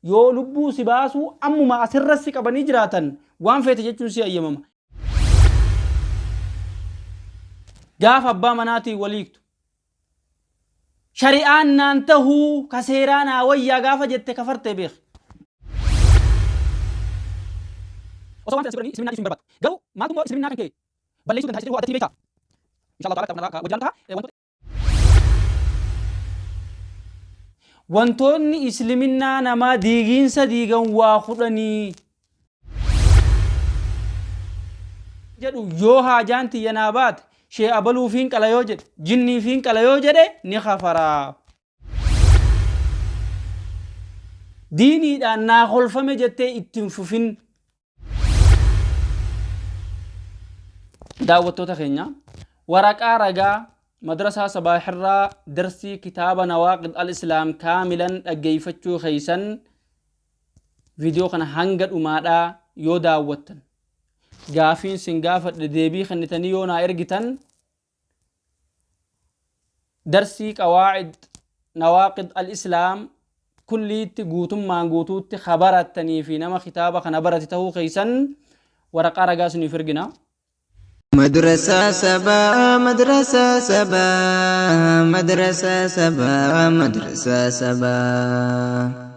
Yoo lubbuu si baasuu ammuma asirra si qabanii jiraatan waan feete jechuun si ayyamama. Gaafa abbaa manaatiin wal hiiktu shari'aan naan tahuu ka seeraa naa wayyaa gaafa jette kafartee beeki. Osoo waan fedhan si godhanii isliminaa dhiisuu hin barbaaddu. Garuu maaltu immoo isliminaa kan kee balleessuu danda'a isa jedhu addatti ni beektaa? Insha Allah ta'ala kitaaba kanarraa ka wajji ilaallu taha. Wantoota Wantoonni isliminnaa namaa diigiinsa diigan waa kudhanii. Jedhu yoo haajaan tiyya naa baate shee abaluufiin qala yoo jedhe jinniifiin qala yoo jedhe ni kafara. Diiniidhaan naa kolfame jettee itti hin fufin. Daawwattoota keenya waraqaa ragaa madrasaa sabaahirraa darsii kitaaba nawaaqid al-islaam kaamilan dhaggeeffachuu keessan viidiyoo kana hanga dhumaadhaa yoo daawwattan gaafiin sin gaafadhe deebii kennitanii yoo naa ergitan Darsii qawaa'id nawaaqid al-islaam kulliitti guutummaan guutuutti ka barattanii fi nama kitaaba kana barate tahuu keessan waraqaa ragaa isiniif ergina. Madrasaa sabaa madrasaa sabaa madrasaa sabaa madrasaa sabaa.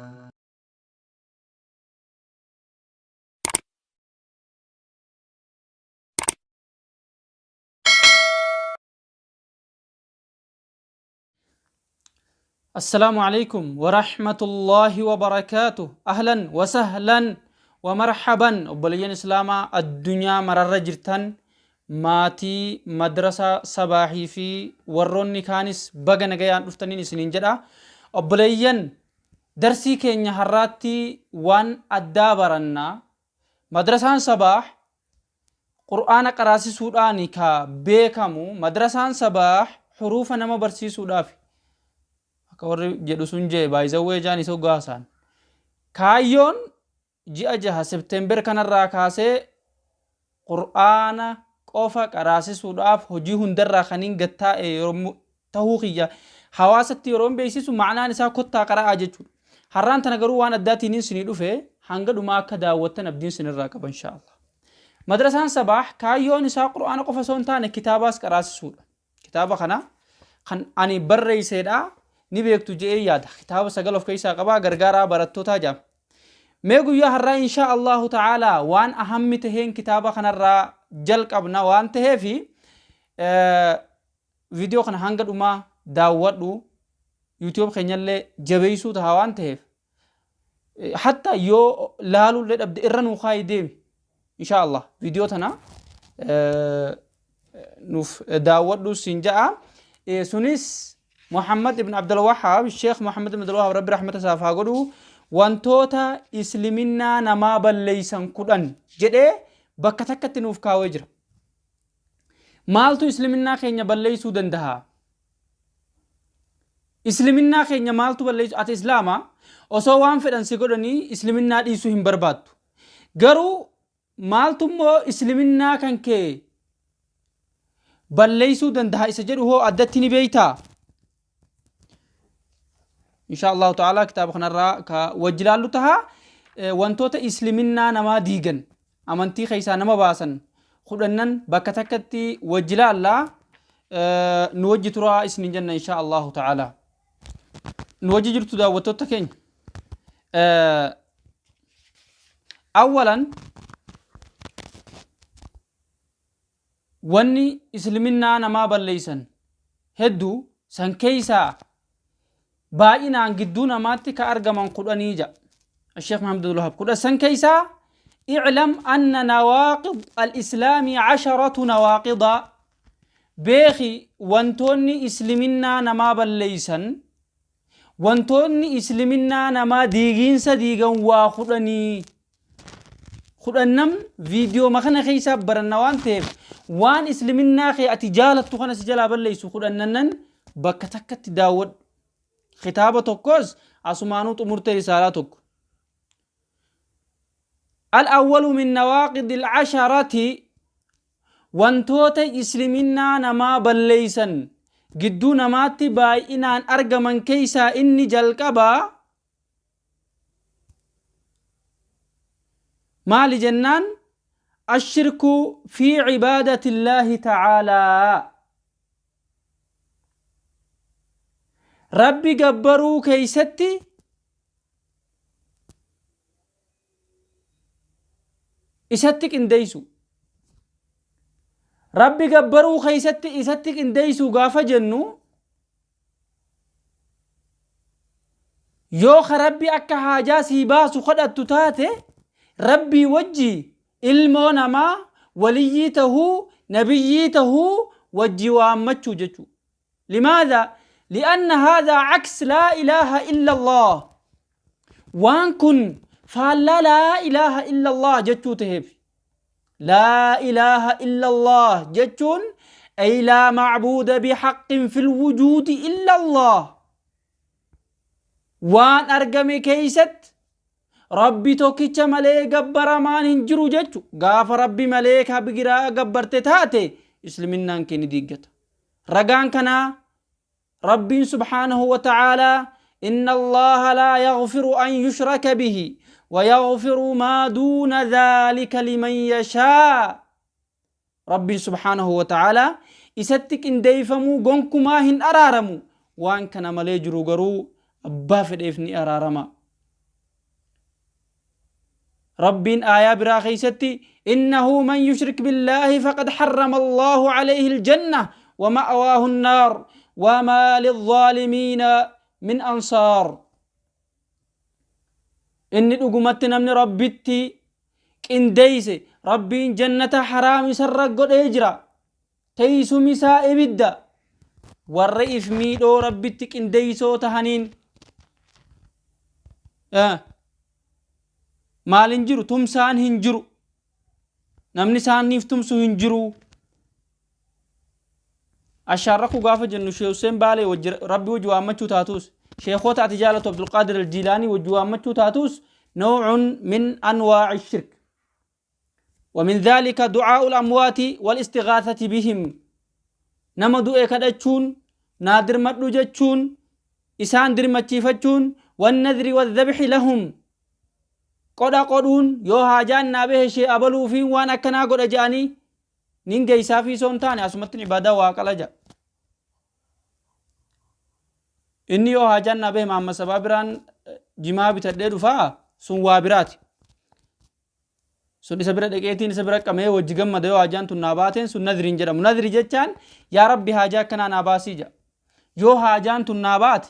Assalaamu alaikum wa rahmatullahi wa barakaatuh. Ahlan wa sahlan wa marhaban. Obboleeyyan Islaamaa addunyaa mararra jirtan maatii madrasaa sabaahii fi warroonni kaanis baga nagayaan dhuftaniin isiniin jedha. Obboleeyyan darsii keenya har'aatti waan addaa baranna. Madrasaan Sabaah Qur'aana qaraasisuudhaani ka beekamu. Madrasaan Sabaah huruufa nama barsiisuudhaafi. Akka warri jedhu sun jee baay'izawwee jaan isa gaasaan. Kaayyoon ji'a jaha September kanarraa kaasee Qur'aana qofa qaraasisuudhaaf hojii hundarraa kaniin gad taa'e yommuu tahuu kiyya hawaasatti yeroon beeksisu ma'naan isaa kottaa qara'aa jechuudha. Har'aan tana garuu waan addaatiinin sinii dhufe hanga dhumaa akka daawwattan abdiin sinirraa qaba inshaa Allah. Madrasaan Sabaah kaayyoon isaa Qur'aana qofa osoo hin taane kitaabaas qaraasisuudha. Kitaaba kana kan ani barreesseedha ni beektu je'ee yaada. Kitaaba 9 of keessaa qaba gargaaraa barattootaa jedhama. Mee guyyaa har'aa inshaa Allahu ta'aalaa waan ahammi taheen kitaaba kanarraa jalqabna waan taheefi Video kana hanga dhumaa daawwadhu YouTube keenyallee jabeessuu taha waan taheef hatta yoo laaluullee dhabde irra nuu kaayi deemi insha Allah video tana nuuf daawwadhu siin ja'a sunis Muhammad ibn Abdul Wahhab Sheikh Muhammad ibn Abdul Wahhab Rabbi rahmata isaaf haa godhu wantoota isliminnaa namaa balleeysan 10 jedhee bakka takkatti nuuf kaawee jira. Maaltu isliminnaa keenya balleessuu dandaha? Isliminnaa keenya maaltu balleessu? Ati islaama osoo waan fedhan si godhanii isliminnaa dhiisuu hin barbaaddu. Garuu maaltu immoo isliminnaa kan kee balleessuu dandaha isa jedhu hoo addatti ni beektaa? Insha Allahu ta'ala kitaaba kanarraa ka wajji ilaallu taha. Wantoota isliminnaa namaa diigan amantii keessaa nama baasan kudhannan bakka takkatti wajji ilaalla. Nu wajji turaa isinin jenna insha Allahu ta'ala. Nu wajji jirtu daawwattoota keenya. Awwalan Wanni isliminnaa namaa balleeysan heddu, san keeysaa baay'inaan gidduu namaatti ka argaman kudhanii ja'a. Sheekh Muhammad Abdul Wahab kudha san keeysaa i'lam anna nawaaqid al-islaami casharatu nawaaqida beeki wantoonni isliminnaa namaa balleeysan Wantoonni isliminnaa namaa diigiinsa diigan waa kudhanii. Kudhannam viidiyooma kana keessaa baranna waan ta'eef waan isliminnaa kee ati jaalattu kana si jalaa balleessu kudhannannan bakka takkatti daawwadhu. Kitaaba tokkos asumaanuu xumurtee risaalaa tokko. Al-awwalu min nawaaqidil casharati Wantoota isliminnaa namaa balleeysan gidduu namaatti baay'inaan argaman keeysaa inni jalqabaa Maali jennaan ashirku fi cibaadati illaahi tacaalaa, Rabbi gabbaruu keeysatti isatti qindeeysu. Rabbi gabbaruu keeysatti isatti qindeeysuu gaafa jennu, yoo ka Rabbi akka haajaa sii baasu kadhattu taate, Rabbii wajji ilmoo namaa waliyyii tahuu, nabiyyii tahuu wajji waammachuu jechuu. Limaadha? Li'anna haadhaa caks laa ilaaha illa Allah. Waan kun faallaa laa ilaaha illa Allah jechuu taheef. Laa ilaaha illa Allah jechuun ay laa macbuuda bihaqqin fil wujuudi illa Allah. Waan argame keeysatti Rabbi tokkicha malee gabbaramaan hin jiru jechu. Gaafa Rabbi malee ka biraa gabbarte taate, isliminnaan kee ni diiggata. Ragaan kanaa Rabbiin subhaanahu wa ta'aalaa inna Allaha laa yaghfiru an yushraka bihi wa yaghfiru maa duuna dhaalika liman yashaa. Rabbiin subhaanahu wa ta'aalaa isatti qindeeyfamuu gonkumaa hin araaramu, waan kana malee jiru garuu abbaa fedheef ni araarama. Rabbiin aayaa biraa keeysatti innahu man yushrik billaahi faqad harrama Allaahu alayhi aljanna wa ma'waahu annaar wa maa lilzaalimiina min ansaar. Inni dhugumatti namni Rabbitti qindeeyse, Rabbiin jannata haraam isarra godhee jira. Teeysumi isaa ibidda. Warra if miidhoo Rabbitti qindeeysoo tahaniin maal hin jiru, tumsaan hin jiru. Namni isaaniif tumsu hin jiru. Ashaarrakuu gaafa jennu Sheekh Hussein Baalee wajji Rabbi wajji waammachuu taatus, sheekota ati jaalatu Abdulqaadir Aljiilaanii wajji waammachuu taatus, naw'un min anwaa'i shirk. ومن ذلك دعاء الأموات والاستغاثة بهم. Nama du'e kadhachuun, naa dirmadhu jechuun, isaan dirmachiifachuun, والنذر والذبح لهم, qodha qodhuun, yoo haajaan naa bahe shee abaluu fi waan akkanaa godha je'anii nin geeysaa fi soon taane asumatti ibaadaa waa qala ja'a. Inni yoo haajaan naa bahe Maamma Sabaa biraan jimaa bitadhee dhufaa, sun waa biraati. Sun isa bira dhaqeetiin isa bira qamee wajji gammada yoo haajaan tun naa baateen, sun nadri hin jedhamu. Nadri jechaan yaa Rabbi haajaa akkanaa naa baasii ja'a. Yoo haajaan tun naa baate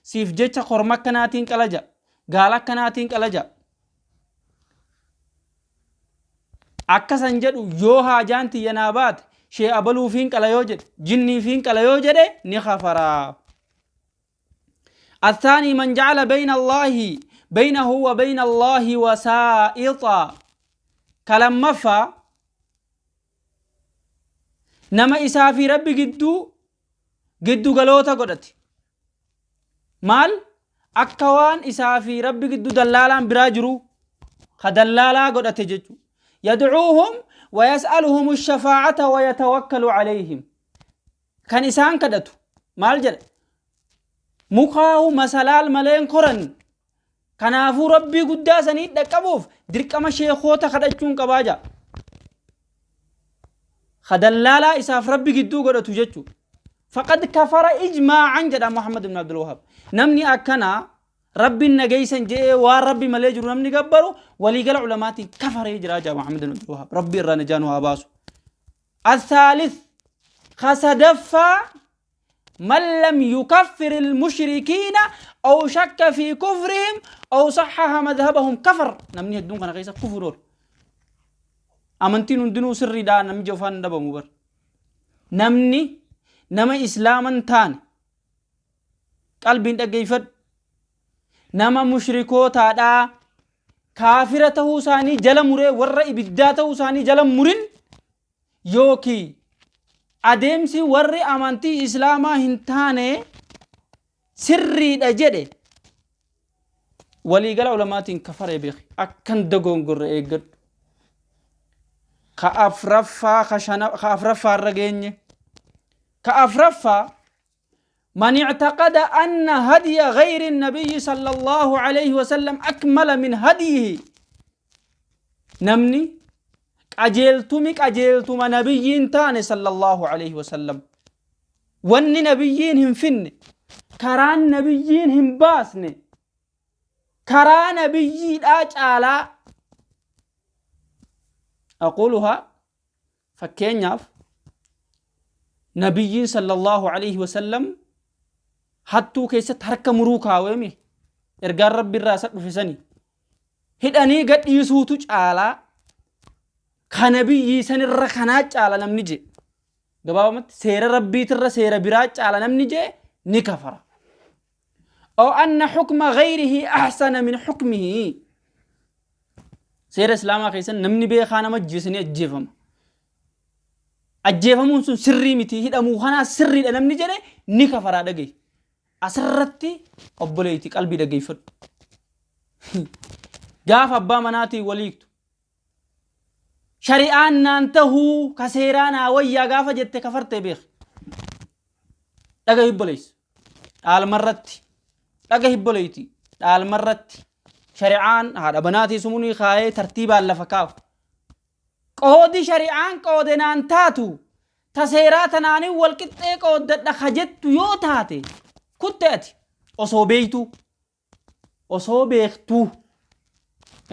siif jecha korma akkanaatiin qala ja'a. Gaala akkanaatiin qala ja'a. Akkasan jedhu yoo haajaan tiyya naa baate shee abaluufiin qala yoo jedhe, jinniifiin qala yoo jedhe, ni kafaraa. الثاني من جعل بين الله بينه وبين الله وسائطا. Kalammaffaa nama isaa fi Rabbi gidduu giddu galoota godhate. Maal? Akka waan isaa fi Rabbi gidduu dallaalaan biraa jiru ka dallaalaa godhate jechuudha. يدعوهم ويسألهم الشفاعة ويتوكل عليهم. Kan isaan kadhatu maal jedha? Mukaahu masalaal maleen koran, kanaafuu Rabbii guddaa sanii dhaqqabuuf dirqama sheekoota kadhachuun qabaa jedha. Ka dallaalaa isaaf Rabbi gidduu godhatu jechuudha. فقد كفر إجماعا jedha Muhammad ibn Abdul Wahab. Namni akkanaa Rabbiin nageeysan je'ee waan Rabbi malee jiru namni gabbaru waliigala ulamaatiin kafaree jira jedha Muhammad ibn Abdul Wahab. Rabbi irraa najaa nu haa baasu. الثالث خسدفا من لم يكفر المشركين أو شك في كفرهم أو صحح مذهبهم كفر. Namni hedduun kana keessa kufuroor. Amantiin hundinuu sirriidha namni jofaan dhabamu bar. Namni nama islaaman taane qalbiin dhaggeeffadhu. Nama mushrikootaadhaa kaafira ta'uu isaanii jala muree, warra ibiddaa ta'uu isaanii jala murin, yookiin adeemsi warri amantii islaamaa hin taane sirriidha jedhe, waliigala ulamaatiin kafaree beeki. Akkan dogongorre eeggadhu. Ka afraffaa, ka shana, ka afraffaa irra geenye. Ka afraffaa من اعتقد أن هدي غير النبي صلى الله عليه وسلم أكمل من هديه. Namni qajeeltumi qajeeltuma nabiyyiin taane sallallahu alaihi wasallam, wanni nabiyyiin hin finne, karaan nabiyyiin hin baasne karaa nabiyyiidhaa caalaa. Aquluhaa, fakkeenyaaf, nabiyyiin sallallahu alaihi wasallam hattuu keessatti harka muruu kaawweemi. Ergaan Rabbi irraa isa dhufe sani hidhanii gadhiisuutu caalaa, ka nabiyyii sanirra kanaa caala namni je, gabaabumatti seera Rabbiitirra seera biraa caala namni je ni kafara. أو أن حكم غيره أحسن من حكمه. Seera Islaamaa keessa namni beekaa nama ajjeesanii ajjeefama. Ajjeefamuun sun sirrii miti, hidhamuu kanaa sirriidha namni jedhe ni kafaraa. Dhagaye, asirratti obboleetti qalbii dhageeffadhu. Gaafa abbaa manaatiin waliiktu, shari'aan naan tahuu, ka seeraa naa wayyaa gaafa jette, kafartee beek. Dhagahi obboleessi, dhaalmarratti dhagahi obboleetti, dhaalmarratti shari'aan haadha manaatii sumunii kaayee tartiibaan lafa kaa'u. Qoodi shari'aan qoode naan taatu, ta seeraa tanaanii wal qixxee qooddadha ka jettu yoo taate, kutte ati osoo beeytuu, osoo beektuu.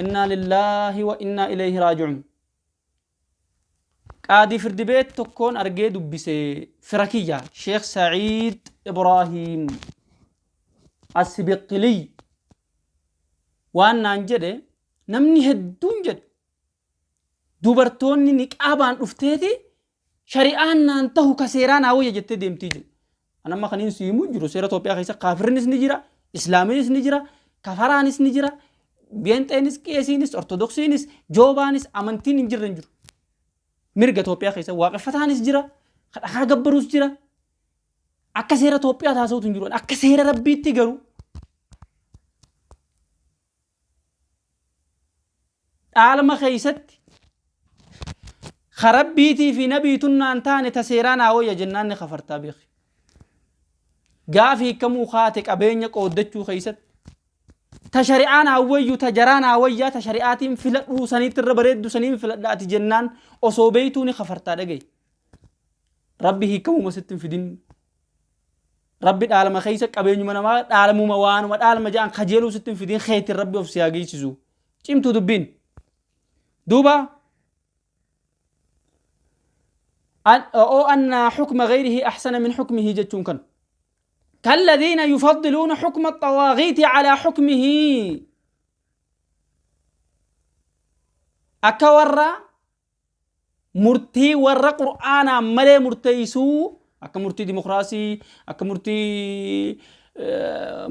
Innaa lillaahi wa innaa ilayhi raaji'uun. Qaadii firdi beet tokkoon argee dubbise, fira kiyya Sheekh Saciid Ibraahim Asbiqilii. Waan naan jedhe, namni hedduun jedhe, dubartoonni niqaabaan dhufteeti shari'aan naan tahu, ka seeraa naa wayya jettee deemtii jedhe. An amma kaniin si himuu jiru, seera Itoophiyaa keessa kaafirnis ni jira, Islaaminis ni jira, kafaraanis ni jira, beenxeenis, qeesiinis, Ortodoksiinis, joobaanis, amantiin hin jirre hin jiru. Mirga Itoophiyaa keessa waaqeffataanis jira, dhakaa gabbaruus jira. Akka seera Itoophiyaa taasisuutu hin jiru. Akka seera Rabbiitti garuu dhaalma keessatti karabbiitii fi nabiitun naan taane, ta seeraa naa wayya jennaan ni kafartaa beeki. Gaafi hiikamuu kaate, qabeenya qooddachuu keessatti ta shari'aa naa wayyu, ta jaraa naa wayyaa, ta shari'aatiin filadhuu saniitti irra bareeddu saniin filadha ati jennaan, osoo beeytuu ni kafartaa. Dhagaye, Rabbi hiikamuma sitti hin fidin. Rabbi dhaalma keessa qabeenyuma namaa dhaalmuma waanuma dhaalma jedhan kajeeluu sitti hin fidin. Keetiin Rabbi of si haa geessisu. Cimtuu dubbiin duuba. أو أن حكم غيره أحسن من حكمه جتشون كان كالذين يفضلون حكم الطواغيت على حكمه. Akka warra murtii warra Qur'aanaa malee murteessuu, akka murtii dimokiraasii, akka murtii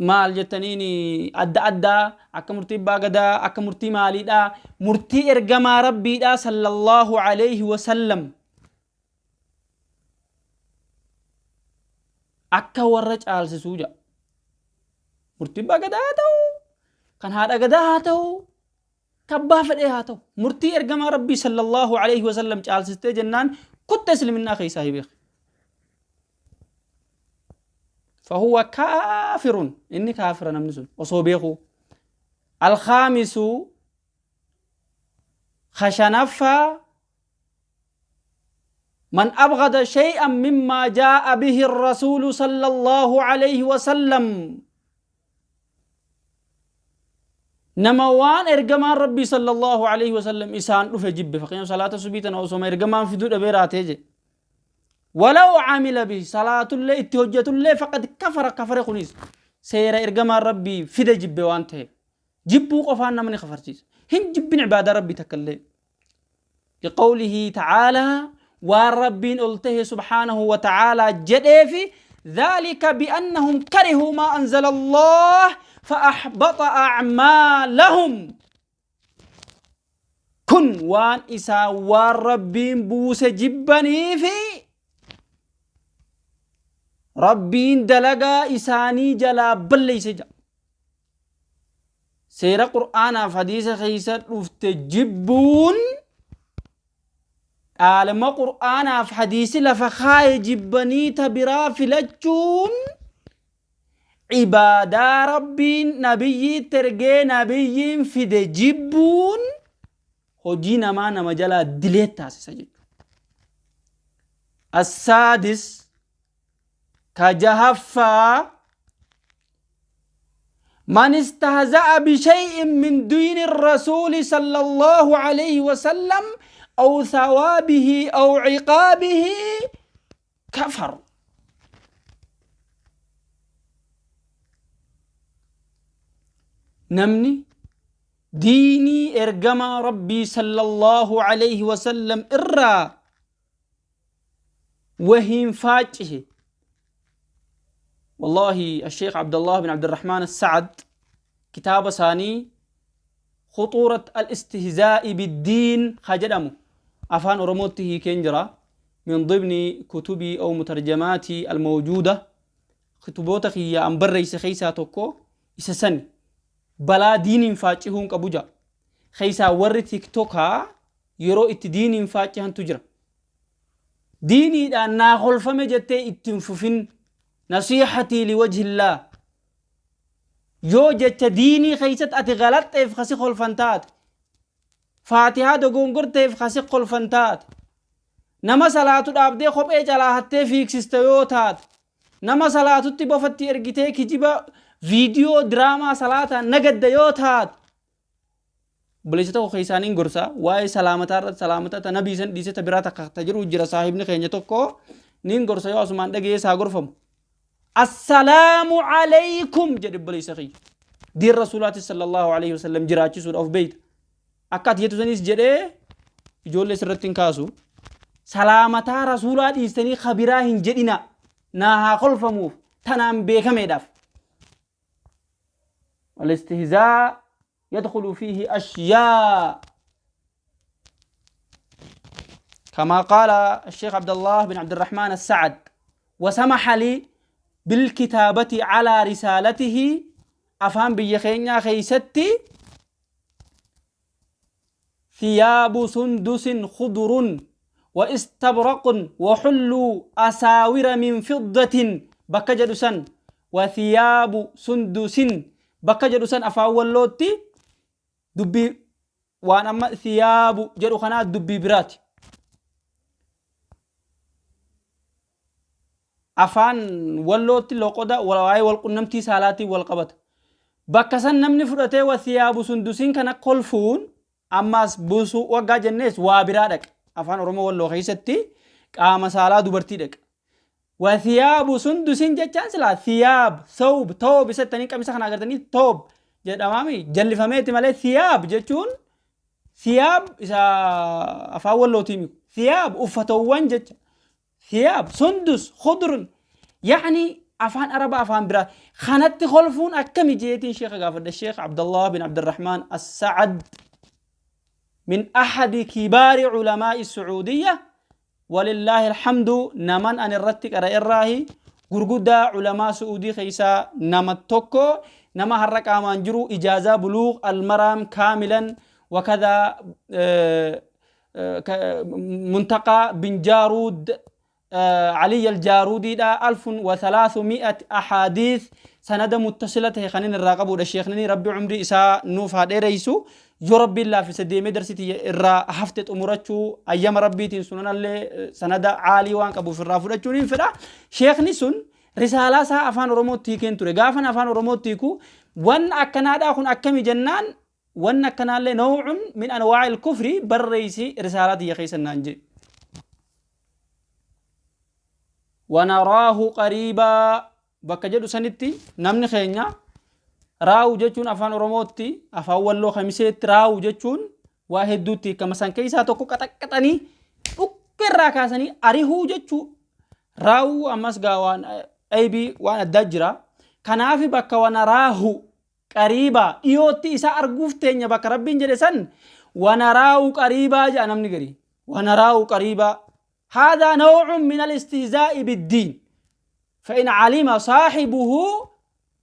maal jettaniin adda addaa, akka murtii abbaa gadaa, akka murtii maaliidhaa, murtii ergamaa Rabbiidhaa sallallahu alayhi wasallam akka warra caalsisuu jedha. Murtii abbaa gadaa haa ta'u, kan haadha gadaa haa ta'u, kabbaa fedhee haa ta'u, murtii ergamaa Rabbii sallallahu alayhi wasallam caalsistee jennaan, kutta isliminnaa keessaa hi beek. فهو كافر، إني كافر namni sun osoo beeku. الخامس، خشنفا، من أبغض شيئا مما جاء به الرسول صلى الله عليه وسلم. Nama waan ergamaan Rabbii sallallahu alaihi wasallam isaan dhufe jibbe, fakkeenyaaf salaata subii tana osoma ergamaan fiduu dhabee raatee jedhe, ولو عمل به, salaatullee itti hojjetullee, فقد كفر. Kafare. Kunis seera ergamaan Rabbii fide jibbe waan ta'eef, jibbuu qofaan namni kafarsiisa. Hin jibbin cibaadaa Rabbii takkallee. لقوله تعالى, waan Rabbiin ol tahe سبحانه وتعالى jedheefi, ذلك بأنهم كرهوا ما أنزل الله فأحبط أعمالهم. Kun waan isaa waan Rabbiin buuse jibbaniifi Rabbiin dalagaa isaanii jalaa balleeyse jedha. Seera Qur'aanaaf hadiisa keeysa dhufte jibbuun, dhaalma Qur'aanaaf hadiisi lafa kaaye jibbanii ta biraa filachuun, cibaadaa Rabbiin nabiyyiitti ergee nabiyyiin fide jibbuun Hojii namaa nama jalaa dileet taasisa jechuudha. Assaadis ka jahaffaa man istahza'a bishay'in min diini rasuuli sallallahu alayhi wasallam aw thawaabihi aw ciqaabihi kafar. Namni diinii ergamaa Rabbii sallallahu alayhi wasallam irraa wahiin faaccihe. Wallaahi Asheekh Abdallah bin Abdirrahmaan Assacad kitaaba isaanii Khuxuurat al-istihzaa'i biddiin ka jedhamu afaan Oromootti hiikeen jira. Min dimni kutubii aw mutarjamaatii al-mawjuuda kituboota kiyya an barreesse keessaa tokko isa sani. Balaa diiniin faaccihuun qabu ja'a. Keessaa warri tiktokaa yeroo itti diiniin faaccihantu jira. Diiniidhaan naa kolfame jettee itti hin fufin. Nasiihatii liwajhillaah. Yoo jecha diinii keessatti ati galaxxeef ka si kolfan taate, faatihaa dogongorteef ka si kolfan taate, nama salaatu dhaabdee kophee jalaa hattee fiigsiste yoo taate, nama salaatutti bofatti ergitee kijiba viidiyoo diraamaa salaataan nagadda yoo taate, obboleessa tokko keessaa niin gorsa waa'ee salaamataa irratti salaamataa ta nabii san dhiisee ta biraa takka ta jiru jira saahibni keenya tokko niin gorsa yoo asumaan dhaga'ee isaa gorfamu. Assalaamu alaykum jedhe obboleessa kiyya. Diin rasuulaati sallallahu alayhi wasallam jiraachisuudha of beeyta. Akka ati jettu sanis jedhee ijoollee sirratti hin kaasu. Salaamataa rasuulaa dhiistanii kabiraa hin jedhina. Naa haa kolfamuuf tanaan beekameedhaaf. والاستهزاء يدخل فيه أشياء كما قال الشيخ عبد الله بن عبد الرحمن السعد وسمح لي بالكتابة على رسالته أفهم بيخينيا خيستي ثياب سندس خضر واستبرق وحلوا أساور من فضة بك جدسن وثياب سندس بك جدسن أفاول لوتي دبي وأنا أما ثياب جدو خنا دبي برات afaan wallootti loqoda waa'ee walqunnamtii saalaatiin wal qabata. Bakka san namni fudhatee wasiyaabu sundusiin kana kolfuun ammaas buusuu waggaa jennees waa biraa dhaqa. Afaan Oromoo walloo keessatti qaama saalaa dubartii dhaqa. Wasiyaabu sundusiin jechaan silaa siyaab, sawb, toob isa jettanii qamisa kana agartanii toob jedhamaami jallifameeti malee siyaab jechuun siyaab isa afaan wallootii miti. Siyaab uffatawwan jecha. Thiyaab, sundus, khudrun. Ya'ni afaan araba afaan biraa. Kanatti kolfuun akkami jeetiin sheekha gaafadha. Sheekh Abdallah bin Abdurrahmaan As-Sa'ad min ahadi kibaari ulamaa'i Su'uudiyya walillaahi alhamdu naman an irratti qara irraahi gurguddaa ulamaa Su'uudii keessaa nama tokko nama har'a qaamaan jiru ijaazaa buluugh al-maraam kaamilan wakadaa منتقى بن جارود علي الجارودي دا 1300 أحاديث سند متصلة خنين الراقب الشيخ نني ربي عمري إسا نوف هذا رئيسو يو ربي الله في سديمي درستي الرا حفتة أمورتشو أيام ربي تنسوننا اللي سند عالي وان كابو في الرافورة نين فرا شيخ نسون رسالة سا أفان رموت تيكين توري غافن أفان رموت تيكو وان أكنا دا خون أكمي جنان Wanni akkanaallee naw'un min anwaa'il kufri barreeysi risaalaa tiyya keessa naan jedhe. Wanaraahu qariibaa bakka jedhu sanitti namni keenya raawu jechuun afaan Oromootti afaan Walloo Kamiseetti raawu jechuun waa hedduutti hiikama. San keessaa tokko qaxaqqaxanii dhukkee irraa kaasanii arihuu jechuu. Raawuu ammas gaa waan aybii waan addaa jira. Kanaafi bakka wanaraahu qariibaa dhiyootti isa arguuf teenya bakka rabbiin jedhe san wanaraahu qariibaa jedha namni garii wanaraahu qariibaa haadhaa naw'un min al-istihzaa'i biddiin فإن علم صاحبه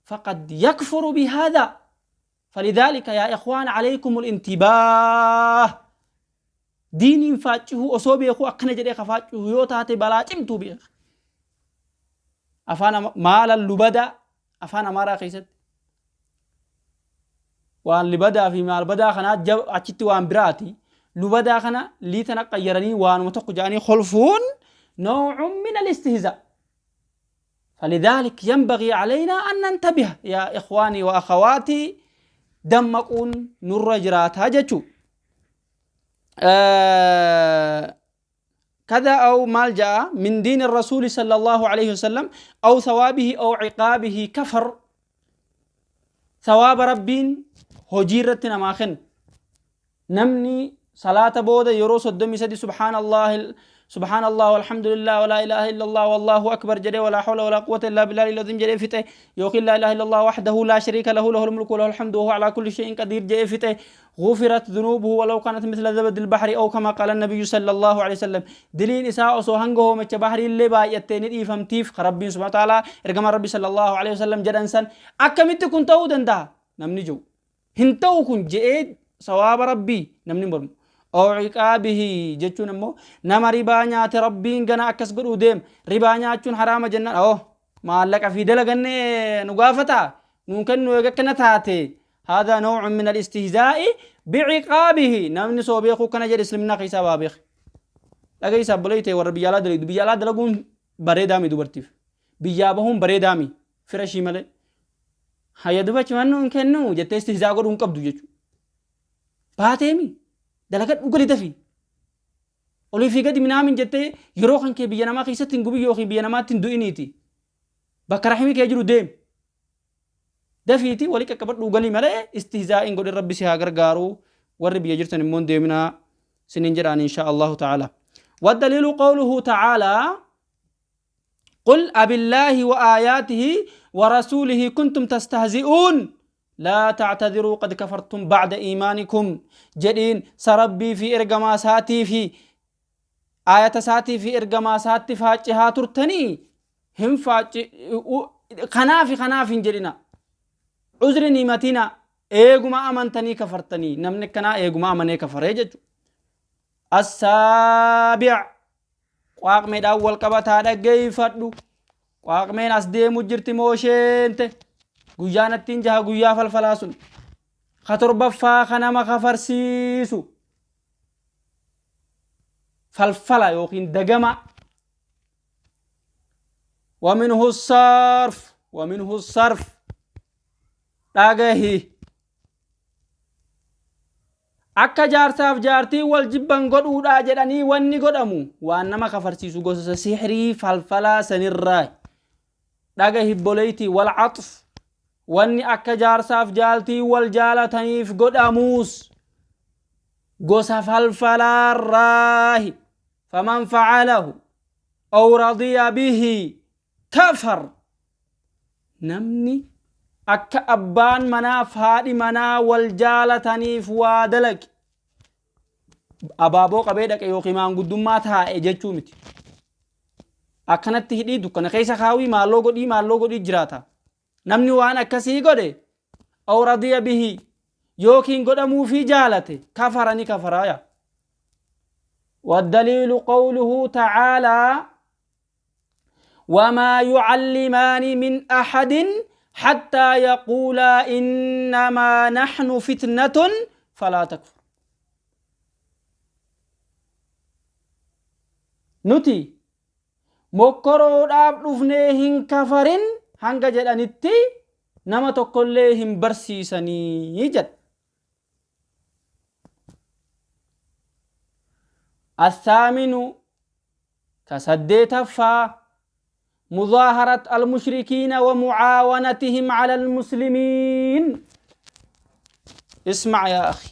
فقد يكفر بهذا فلذلك يا إخوان عليكم الانتباه دين فاجه osoo beekuu akkana jedhee ka faaccihu yoo taate balaa cimtuu beeka afaan maala lubada afaan amaaraa keessatti waan libadaa fi maal badaa kanaa achitti waan biraati. Lubadaa kana lii tana qayyaranii waanuma tokko jedhanii kolfuun nawcun min alistihzaa. فلذلك ينبغي علينا أن ننتبه يا إخواني وأخواتي، دمقون نور جراتها جتشو كذا أو مالجأ من دين الرسول صلى الله عليه وسلم أو ثوابه أو عقابه كفر. ثواب ربين هجيرتنا ماخن نمني صلاة بودة يروس الدم سدي سبحان الله سبحان الله والحمد لله ولا إله إلا الله والله أكبر جري ولا حول ولا قوة إلا بالله العظيم جري فته يقول لا إله إلا الله وحده لا شريك له له الملك وله الحمد وهو على كل شيء قدير جري فته غفرت ذنوبه ولو كانت مثل زبد البحر أو كما قال النبي صلى الله عليه وسلم. دليل إساء سوهنجه مچ بحر اللي بايتين إفهم تيف ربي سبحانه وتعالى إرجم ربي صلى الله عليه وسلم جدنسن أكملت كنت أودن ده نمني جو هنتو كن جئ ثواب ربي نمني برم أو عقابه جتون مو نما ربا نيات ربين غنا أكس قدو ديم ربا نياتون حرام جنة أو ما لك في دلغن نغافتا ممكن نوغكنا تاتي. هذا نوع من الاستهزاء بعقابه. نمني سو بيخو كنا جد اسلمنا قيسا بابيخ لغيسا بليتي ور بيالا دلي بيالا دلغون بريدامي دوبرتيف بيابهم بريدامي فرشي مله هيا دبچ منو كنو جت استهزاء قدون قبدو جچو باتيمي dalagadhu gadi dafi olii fi gadi minaamin jettee yeroo kan kee biyya namaa keessatti hin gubin yookiin biyya namaatti hin du'iniiti bakka rahimii kee jiru deem dafiiti walii qaqqabadhu galii malee istihzaa'iin godhin rabbi si haa gargaaru warri biyya jirtan immoo hin deeminaa sinin jedhaan insha Allahu ta'ala. والدليل قوله تعالى قل أبالله وآياته ورسوله كنتم تستهزئون لا تعتذروا قد كفرتم بعد إيمانكم. جدين سربي في إرجما ساتي في آية ساتي في إرجما ساتي فاجها ترتني هم فاج خنافي خنافي جدنا عذر نيمتنا إيجما أمنتني كفرتني نمنكنا إيجما أمني كفريجت. السابع قاق ميد أول قبطة دقيفتو قاق مين أسدي مجرتي موشنته guyyaanattiin jaha guyyaa falfalaa sun ka torbaffaa ka nama kafarsiisu falfala yookiin dagama. ومنه الصرف ومنه الصرف dhagahi akka jaarsaaf jaartii wal jibban godhuudhaa jedhanii wanni godhamu waan nama kafarsiisu gosa sihrii falfalaa sanirraa dhagahi boleyti wal caxf wanni akka jaarsaaf jaaltii wal jaalataniif godhamuus gosa falfalaarraahi. faman facalahu aw radiya bihi kafar. Namni akka abbaan manaaf haadhi manaa wal jaalataniif waa dalage abaaboo qabee dhaqe yookiin maanguddummaa taa'e jechuu miti. Akkanatti hidhii dukkana keessa kaawii maalloo godhii maalloo godhii jiraata. Namni waan akkasii godhe aw radiya bihi yookiin godhamuufii jaalate kafara ni kafaraaya. والدليل قوله تعالى وما يعلمان من أحد حتى يقولا إنما نحن فتنة فلا تكفر. نتي مكرودhaaf dhufnee hin kafarin hanga jedhanitti nama tokkollee hin barsiisanii jedha. الثامن كسديتفا مظاهرة المشركين ومعاونتهم على المسلمين. اسمع يا أخي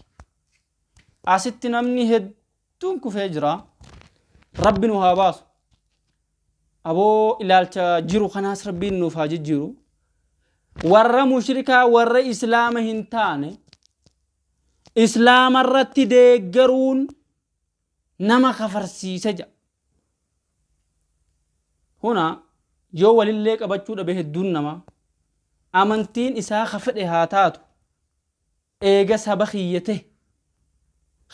أست نمني هدونك فجرة ربي نهاباس أبو إلال جيرو خناس ربي نفاج جيرو ور مشركا ور إسلام هنتاني إسلام الرت ديجرون نما خفرسي سجا هنا yoo walillee qabachuu dhabe hedduun namaa amantiin isaa ka fedhe haa taatu eega saba kiyyate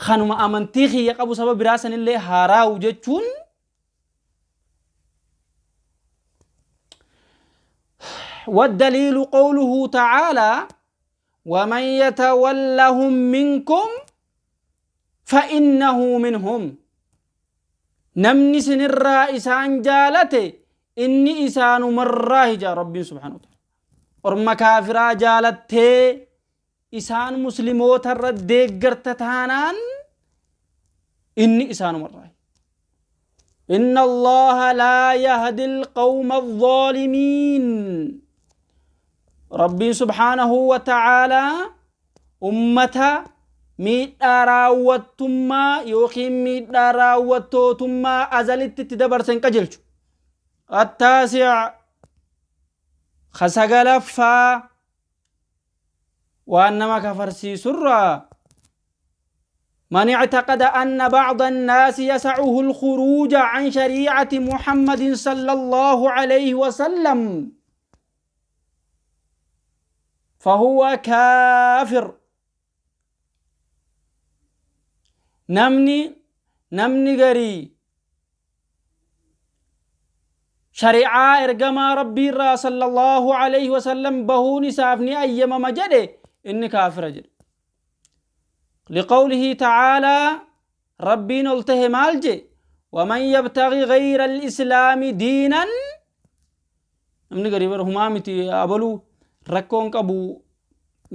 kanuma amantii kiyya qabu saba biraa sanillee haaraa'u jechuun والدليل قوله تعالى ومن يتولهم منكم فإنه منهم. Namni isinirraa isaan jaalate inni isaanumarraa hija Rabbiin subhaanahu wa ta'ala. Orma kaafiraa jaalattee isaan muslimootarra deeggarta taanaan inni isaanumarraa. إن الله لا يهدي القوم الظالمين. ربي سبحانه وتعالى أمة miidhaa raawwattummaa yookiin miidhaa raawwattootummaa azalitti itti dabarsan qajeelchu. التاسع sagalaffaa waan nama kafarsiisurraa من اعتقد أن بعض الناس يسعه الخروج عن شريعة محمد صلى الله عليه وسلم فهو كافر. Namni garii shari'aa ergamaa rabbii irraa sallallahu alayhi wasallam bahuun isaaf ni ayyamama jedhe inni kaafira jedhe. لقوله تعالى ربين oltahe maal je ومن يبتغي غير الإسلام دينا. Namni garii bara humaa miti abaluu rakkoon qabu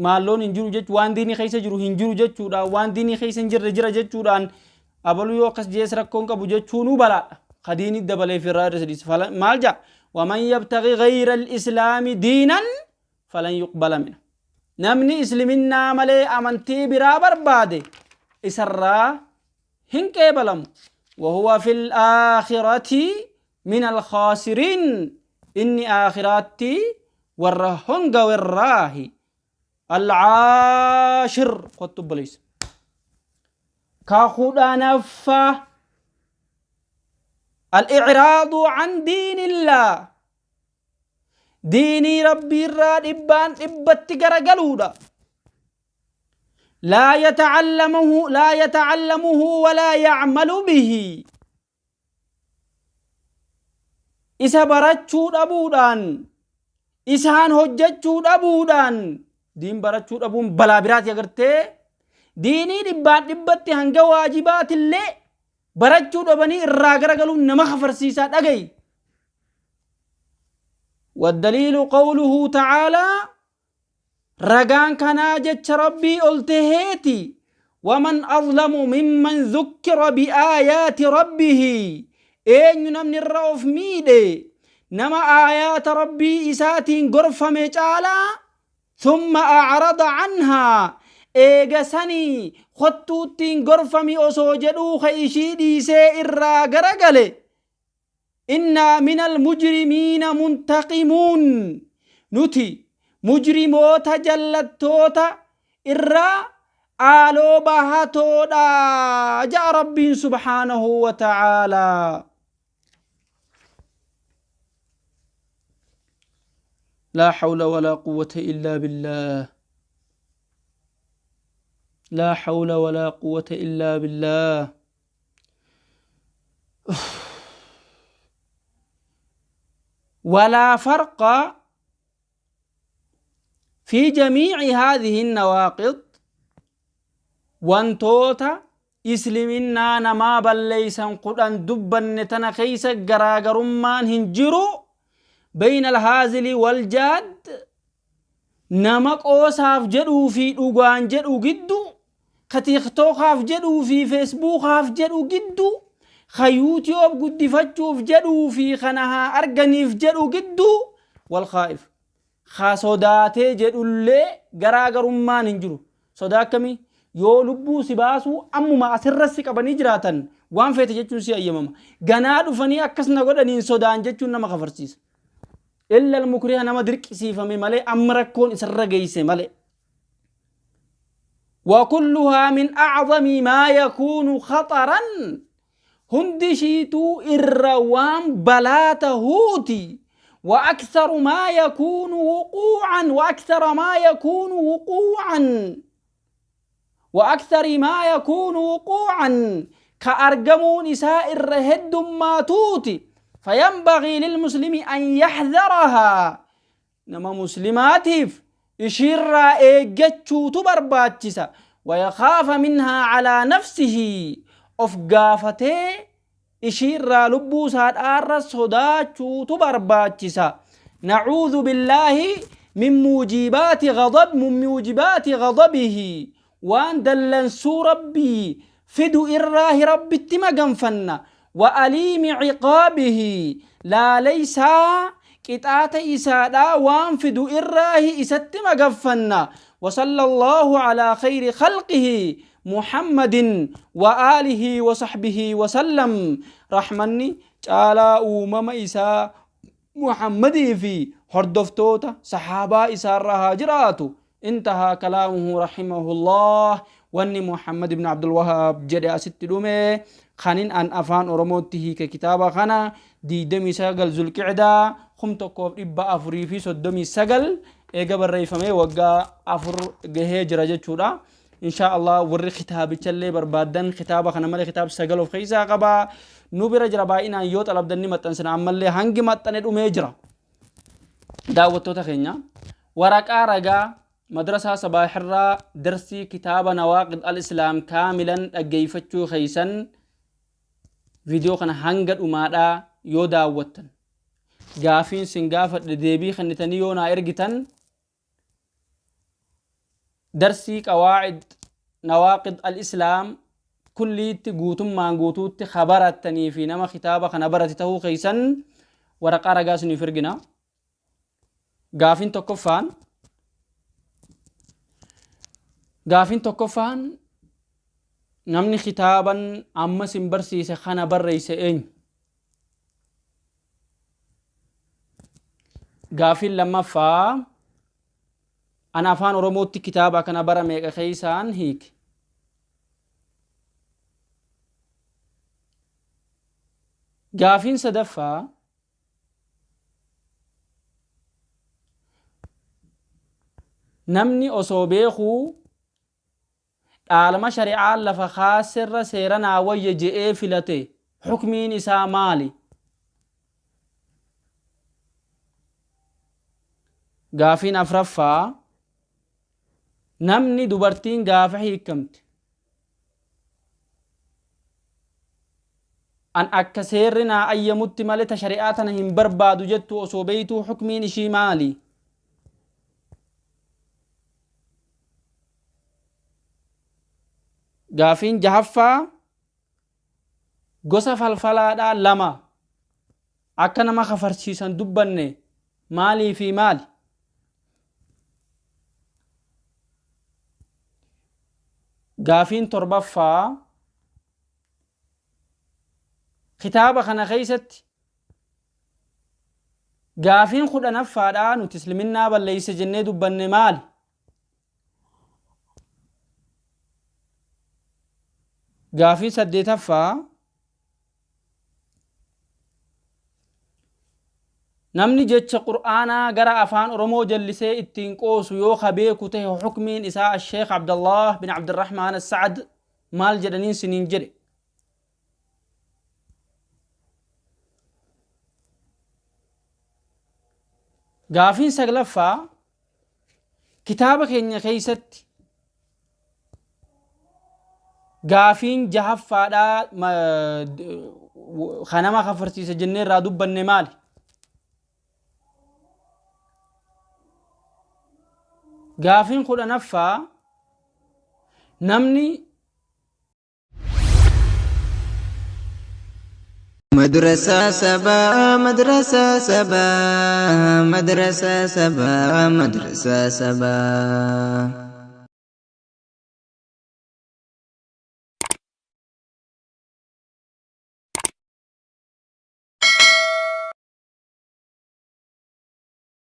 maalloon hin jiru jechuun waan diinii keessa jiru hin jiru jechuudhaan waan diinii keessa hin jirre jira jechuudhaan abaluu yoo akkas jees rakkoon qabu jechuunuu balaadha. Kadiinii dabalee firraa irra sadiis maal jaa ومن يبتغي غير الإسلام دينا فلن يقبل منه. Namni isliminnaa malee amantii biraa barbaade isarraa hin qeebalamu. وهو في الآخرة من الخاسرين. Inni aakhiraatti warra honga warraahi. العاشر قطب ليس كخدانفة الإعراض عن دين الله. ديني ربي الراد إبان إبت قرقلودا لا يتعلمه لا يتعلمه ولا يعمل به. إسا براتشو أبودان إسان هجتشو أبودان diin barachuu dhabuun balaa biraati agartee diinii dhibbaan dhibbatti hanga waajibaatillee barachuu dhabanii irraa garagaluun nama kafarsiisaa dhagayi. والدليل قوله تعالى رجان كان جتش ربي قلتهيتي ومن أظلم ممن ذكر بآيات ربه. إن نمن الرؤوف ميدي نما آيات ربي إساتين غرفة مجالا ثم أعرض عنها. إيجاسني خطوتين غرفة أسوجدو خيشي ديسي إرا غرغلي إنا من المجرمين منتقمون. نتي مجرموتا جلتوتا إرا آلو بهاتودا جاء ربي سبحانه وتعالى. لا حول ولا قوة إلا بالله. لا حول ولا قوة إلا بالله. ولا فرق في جميع هذه النواقض. وانتوتا إسلمنا نما بليسا قرآن دبا نتنا خيسا قراقرمان هنجرو بين الهازل والجاد. نما قوساف جدو في دوغان جدو جدو كتيختوخاف جدو في فيسبوخاف جدو جدو خيوتيوب قدفتشوف جدو في خناها أرغنيف جدو جدو والخائف خاصوداتي جدو اللي قراقرمان هنجرو. صداكمي yoo lubbuu si baasuu ammuma asirratti qabanii jiraatan waan feete jechuun si ayyamama. Ganaa dhufanii akkas na godhaniin sodaan jechuun nama kafarsiisa. Illa al-mukriha nama dirqisiifame malee amma rakkoon isarra geesse malee. وكلها من أعظم ما يكون خطرا. hundi ishiituu irra waan balaa tahuuti. وأكثر ما يكون وقوعا وأكثر ما يكون وقوعا وأكثر ما يكون وقوعا كأرجمون نساء الرهد ما توتي. فينبغي للمسلم أن يحذرها. نما مسلماتيف إشير إيجتشو تبرباتشسا Wayakhaafa minhaa calaa nafsihi, of gaafatee ishiirraa lubbuu isaadhaarra sodaachuutu barbaachisa. Nacuudhu billaahi min muujibaati ghadab, min muujibaati ghadabihi, waan dallansuu Rabbii fidu irraahi Rabbitti maganfanna. Wa aliimi ciqaabihi, laaleysaa qixaaxa isaadhaa waan fidu irraahi isatti maganfanna. Wa sallallahu alaa khayri khalqihi Muhammadin wa aalihi wa sahbihi wa sallam, rahmanni caalaa uumama isaa Muhammadii fi hordoftoota sahaabaa isaarra haa jiraatu. Intahaa kalaamuhu rahimahullah. Wanni Muhammad ibn Abdul Wahhaab jedhe asitti dhume. Kanin an afaan Oromootti hiike kitaaba kana 29 Zulqicdaa 1439 eega barreeffamee waggaa 4 gahee jira jechuudha. Inshaa Allah warri kitaabichallee barbaaddan, kitaaba kana malee kitaaba 9 of keessaa qaba. Nu bira jira baay'inaan, yoo xalabdan ni maxxansina. Ammallee hangi maxxane dhumee jira. Daawwattoota keenya, waraqaa ragaa madrasaa Sabaahirraa darsii kitaaba Nawaaqid al-Islaam kaamilan dhaggeeffachuu keessan, viidiyoo kana hanga dhumaadhaa yoo daawwattan, gaafiin sin gaafadhe deebii kennitanii yoo naa ergitan, darsii qawaacid Nawaaqid al-Islaam kulliitti guutummaan guutuutti ka barattanii fi nama kitaaba kana barate ta'uu keessan waraqaa ragaa isiniif ergina. Gaafiin tokkoffaan, namni kitaaban amma sin barsiise kana barreesse eenyu? Gaafiin lammaffaa, ana afaan Oromootti kitaaba kana bara meeqa keessaan hiike? Gaafiin sadaffaa, namni osoo beekuu dhaalma shari'aan lafa kaasirra seera naa wayya je'ee filate, hukmiin isaa maali? Gaafiin afraffaa, namni dubartiin gaafa hiikamte an akka seerri naa ayyamutti malee ta shari'aa tana hin barbaadu jettu osoo beeytuu, hukmiin ishii maali? Gaafiin jahaffaa, gosa falfalaadhaa lama akka nama kafarsiisan dubbanne maalii fi maali? Gaafiin torbaffaa, kitaaba kana keessatti gaafiin 10ffaadhaa nuti isliminnaa balleeyse jennee dubbanne maali? Gaafiin saddeetaffaa, namni jecha Qur'aanaa gara afaan Oromoo jallisee ittiin qoosu yoo ka beeku ta'e, hukmiin isaa Sheekh Abdallah bin Abdirrahmaan As-Sa'ad maal jedhaniin siniin jedhe? Gaafiin saglaffaa, kitaaba keenya keessatti gaafiin jahaffaadhaa ka nama kafarsiisa jennee irraa dubbanne maali? Gaafiin 10ffaa, namni Madrasaa sabaa, madrasaa sabaa, madrasaa sabaa, madrasaa sabaa.